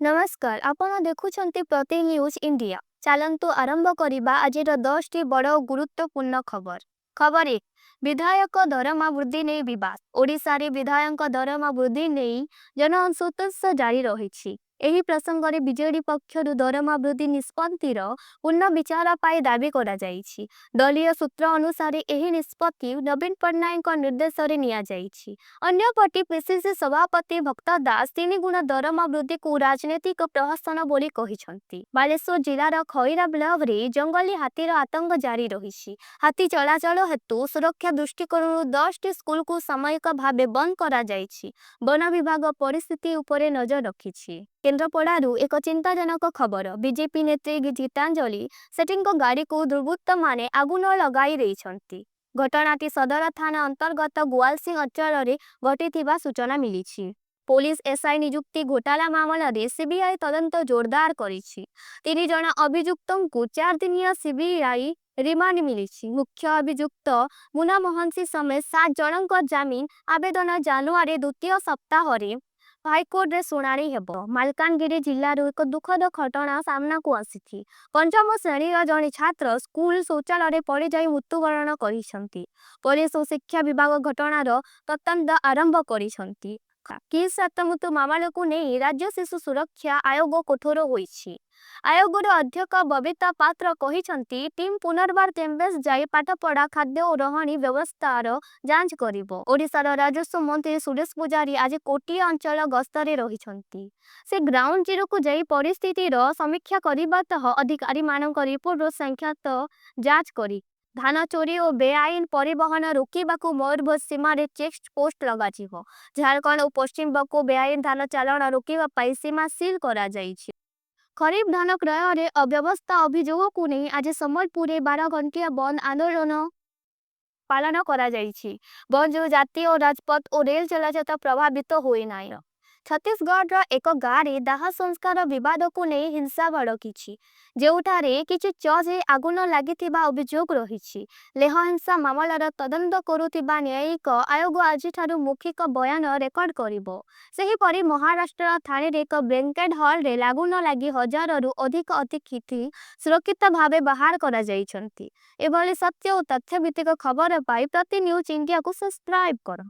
ନମସ୍କାର, ଆପଣ ଦେଖୁଛନ୍ତି ପ୍ରତି ନ୍ୟୁଜ୍ ଇଣ୍ଡିଆ। ଚାଲନ୍ତୁ ଆରମ୍ଭ କରିବା ଆଜିର 10ଟି ବଡ଼ ଓ ଗୁରୁତ୍ୱପୂର୍ଣ୍ଣ ଖବର। ଖବର 1, ବିଧାୟକ ଦରମା ବୃଦ୍ଧି ନେଇ ବିବାଦ। ଓଡ଼ିଶାରେ ବିଧାୟକଙ୍କ ଦରମା ବୃଦ୍ଧି ନେଇ ଜନ ଅସନ୍ତୋଷ ଜାରି ରହିଛି। ଏହି ପ୍ରସଙ୍ଗରେ ବିଜେଡି ପକ୍ଷରୁ ଦରମା ବୃଦ୍ଧି ନିଷ୍ପତ୍ତିର ପୁନର୍ବିଚାର ପାଇଁ ଦାବି କରାଯାଇଛି। ଦଳୀୟ ସୂତ୍ର ଅନୁସାରେ ଏହି ନିଷ୍ପତ୍ତି ନବୀନ ପଟ୍ଟନାୟକଙ୍କ ନିର୍ଦ୍ଦେଶରେ ନିଆଯାଇଛି। ଅନ୍ୟପଟେ ପିସିସି ସଭାପତି ଭକ୍ତ ଦାସ ତିନିଗୁଣ ଦରମା ବୃଦ୍ଧିକୁ ରାଜନୈତିକ ପ୍ରହସନ ବୋଲି କହିଛନ୍ତି। ବାଲେଶ୍ୱର ଜିଲ୍ଲାର ଖଇରା ବ୍ଲକରେ ଜଙ୍ଗଲୀ ହାତୀର ଆତଙ୍କ ଜାରି ରହିଛି। ହାତୀ ଚଳାଚଳ ହେତୁ ସୁରକ୍ଷା ଦୃଷ୍ଟିକୋଣରୁ 10ଟି ସ୍କୁଲକୁ ସାମୟିକ ଭାବେ ବନ୍ଦ କରାଯାଇଛି। ବନ ବିଭାଗ ପରିସ୍ଥିତି ଉପରେ ନଜର ରଖିଛି। କେନ୍ଦ୍ରାପଡ଼ାରୁ ଏକ ଚିନ୍ତାଜନକ ଖବର। ବିଜେପି ନେତ୍ରୀ ଗୀତାଞ୍ଜଳି ସେଠୀଙ୍କ ଗାଡ଼ିକୁ ଦୁର୍ବୃତ୍ତମାନେ ଆଗୁନ ଲଗାଇ ଦେଇଛନ୍ତି। ଘଟଣାଟି ସଦର ଥାନା ଅନ୍ତର୍ଗତ ଗୁଆଲସିଂ ଅଞ୍ଚଳରେ ଘଟିଥିବା ସୂଚନା ମିଳିଛି। ପୋଲିସ ଏସ୍ଆଇ ନିଯୁକ୍ତି ଘୋଟାଲା ମାମଲାରେ ସିବିଆଇ ତଦନ୍ତ ଜୋରଦାର କରିଛି। ତିନି ଜଣ ଅଭିଯୁକ୍ତଙ୍କୁ 4 ଦିନିଆ ସିବିଆଇ ରିମାଣ୍ଡ ମିଳିଛି। ମୁଖ୍ୟ ଅଭିଯୁକ୍ତ ମୁନା ମହାନ୍ତି ସମେତ ସାତ ଜଣଙ୍କ ଜାମିନ ଆବେଦନ ଜାନୁଆରୀ ଦ୍ୱିତୀୟ ସପ୍ତାହରେ ହାଇକୋର୍ଟରେ ଶୁଣାଣି ହେବ। ମାଲକାନଗିରି ଜିଲ୍ଲାରୁ ଏକ ଦୁଃଖଦ ଘଟଣା ସାମ୍ନାକୁ ଆସିଛି। ପଞ୍ଚମ ଶ୍ରେଣୀର ଜଣେ ଛାତ୍ର ସ୍କୁଲ ଶୌଚାଳୟରେ ପଡ଼ିଯାଇ ମୃତ୍ୟୁବରଣ କରିଛନ୍ତି। ପୋଲିସ ଓ ଶିକ୍ଷା ବିଭାଗ ଘଟଣାର ତଦନ୍ତ ଆରମ୍ଭ କରିଛନ୍ତି। କିସ୍ ଆତ୍ମମୃତ୍ୟୁ ମାମଲାକୁ ନେଇ ରାଜ୍ୟ ଶିଶୁ ସୁରକ୍ଷା ଆୟୋଗ କଠୋର ହୋଇଛି। ଆୟୋଗର ଅଧ୍ୟକ୍ଷ ବବିତା ପାତ୍ର କହିଛନ୍ତି, ଟିମ୍ ପୁନର୍ବାର କ୍ୟାମ୍ପସ ଯାଇ ପାଠପଢ଼ା, ଖାଦ୍ୟ ଓ ରହଣି ବ୍ୟବସ୍ଥାର ଯାଞ୍ଚ କରିବ। ଓଡ଼ିଶାର ରାଜସ୍ୱ ମନ୍ତ୍ରୀ ସୁରେଶ ପୂଜାରୀ ଆଜି କୋଟିଆ ଅଞ୍ଚଳ ଗସ୍ତରେ ରହିଛନ୍ତି। ସେ ଗ୍ରାଉଣ୍ଡ ଜିରୋକୁ ଯାଇ ପରିସ୍ଥିତିର ସମୀକ୍ଷା କରିବା ସହ ଅଧିକାରୀମାନଙ୍କ ରିପୋର୍ଟର ସାଂଖ୍ୟିକ ଯାଞ୍ଚ କରିବେ। ଧାନ ଚୋରି ଓ ବେଆଇନ ପରିବହନ ରୋକିବାକୁ ମୟୂରଭଞ୍ଜ ସୀମାରେ ଚେକ୍ ପୋଷ୍ଟ ଲଗାଯିବ। ଝାଡ଼ଖଣ୍ଡ ଓ ପଶ୍ଚିମବଙ୍ଗକୁ ବେଆଇନ ଧାନ ଚାଲାଣ ରୋକିବା ପାଇଁ ସୀମା ସିଲ୍ କରାଯାଇଛି। ଖରିଫ ଧାନ କ୍ରୟରେ ଅବ୍ୟବସ୍ଥା ଅଭିଯୋଗକୁ ନେଇ ଆଜି ସମ୍ବଲପୁରରେ 12 ଘଣ୍ଟିଆ ବନ୍ଦ ଆନ୍ଦୋଳନ ପାଳନ କରାଯାଇଛି। ବନ୍ଦ ଯୋଗୁଁ ଜାତୀୟ ରାଜପଥ ଓ ରେଳ ଚଳାଚଳ ପ୍ରଭାବିତ ହୋଇନାହିଁ। ଛତିଶଗଡ଼ର ଏକ ଗାଁରେ ଦାହ ସଂସ୍କାର ବିବାଦକୁ ନେଇ ହିଂସା ଭଡ଼କିଛି, ଯେଉଁଠାରେ କିଛି ଚର୍ଚ୍ଚରେ ଆଗୁନ ଲାଗିଥିବା ଅଭିଯୋଗ ରହିଛି। ଲେହ ହିଂସା ମାମଲାର ତଦନ୍ତ କରୁଥିବା ନ୍ୟାୟିକ ଆୟୋଗ ଆଜିଠାରୁ ମୌଖିକ ବୟାନ ରେକର୍ଡ କରିବ। ସେହିପରି ମହାରାଷ୍ଟ୍ରର ଥାନେରେ ଏକ ବ୍ୟାଙ୍କ୍ୱେଟ ହଲରେ ଆଗୁନ ଲାଗି ହଜାରରୁ ଅଧିକ ଅତିଥି ସୁରକ୍ଷିତ ଭାବେ ବାହାର କରାଯାଇଛନ୍ତି। ଏଭଳି ସତ୍ୟ ଓ ତଥ୍ୟଭିତ୍ତିକ ଖବର ପାଇଁ ପ୍ରତି ନ୍ୟୁଜ୍ ଇଣ୍ଡିଆକୁ ସବସ୍କ୍ରାଇବ୍ କର।